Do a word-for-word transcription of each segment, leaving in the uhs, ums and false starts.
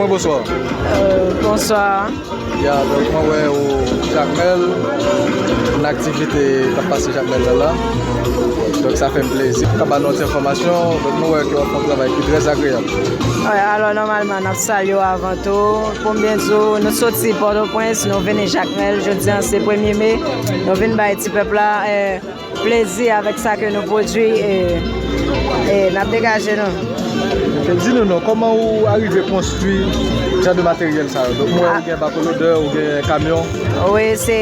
Bonswa. Euh, bonswa. Ya, donk mwen wè ou Jakmèl, nan aktivite k ap pase Jakmèl la la. Donk sa fè m plezi. Ka ba nou ti enfòmasyon, donk mwen wè ke w ap fè yon travay ki trè agreyab. Alò, nòmalman, n ap salye w avan tou. Pou m byen di w, nou soti Pòtoprens, nou vini Jakmèl. Jodi a se premye me. Nou vin bay ti pèp la plezi avèk sa ke nou pwodui e n ap degaje nou. Di nou non, kòman ou arive konstwi jan de materyèl sa yo? Donk mwen wè ou gen bako lodè, ou gen kamyon. Wi, se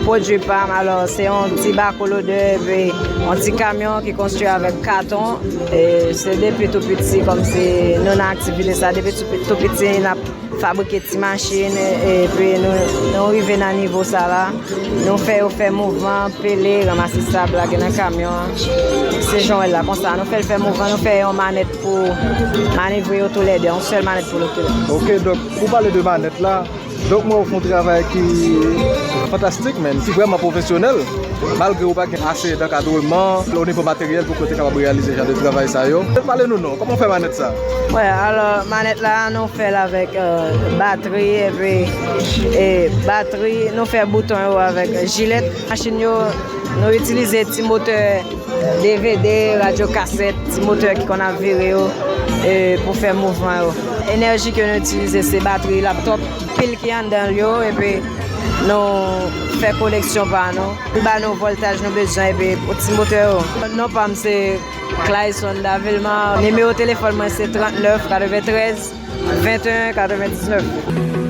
pwodui pa m. Alò, se yon ti bako lodè epi yon ti kamyon ki konstwi avèk katon. E se depi tou piti, kòmsi nou nan aktivite sa, depi tou piti n ap fabrike ti machin, epi nou, nou rive nan nivo sa la. Nou fè yo fè mouvman, pele, ranmase sab, lage nan kamyon an. Se jan w wè l la, konsa. Nou fè l fè mouvman, nou fè yon manèt pou manevre yo toulède, yon sèl manèt pou yo toulède. Ok, donk, pou pale de manèt la, donk mwen ou fè yon travay ki fantastik, men ki vrèman pwofesyonèl. Malgre ou pa gen ase dankadreman o nivo materyèl pou ke w te kapab reyalize jan de travay sa yo. Pale nou non, kòman w fè manèt sa? Wè, alò, manèt la, nou fè l avèk batri, epi batri, nou fè bouton yo avèk jilèt. Machin yo, nou itilize ti motè D V D, radyo kasèt, ti motè ki konn ap vire yo pou fè mouvman yo. Enèji ke nou itilize se batri laptòp, pil ki anndan l yo, epi nou fè koneksyon pa nou. Li ba nou vòltaj nou bezwen epi pou ti motè yo. Non pa m se Clayson Davilman. Nimewo telefòn mwen se trant nèf katreventrèz venteyen katrevendiznèf.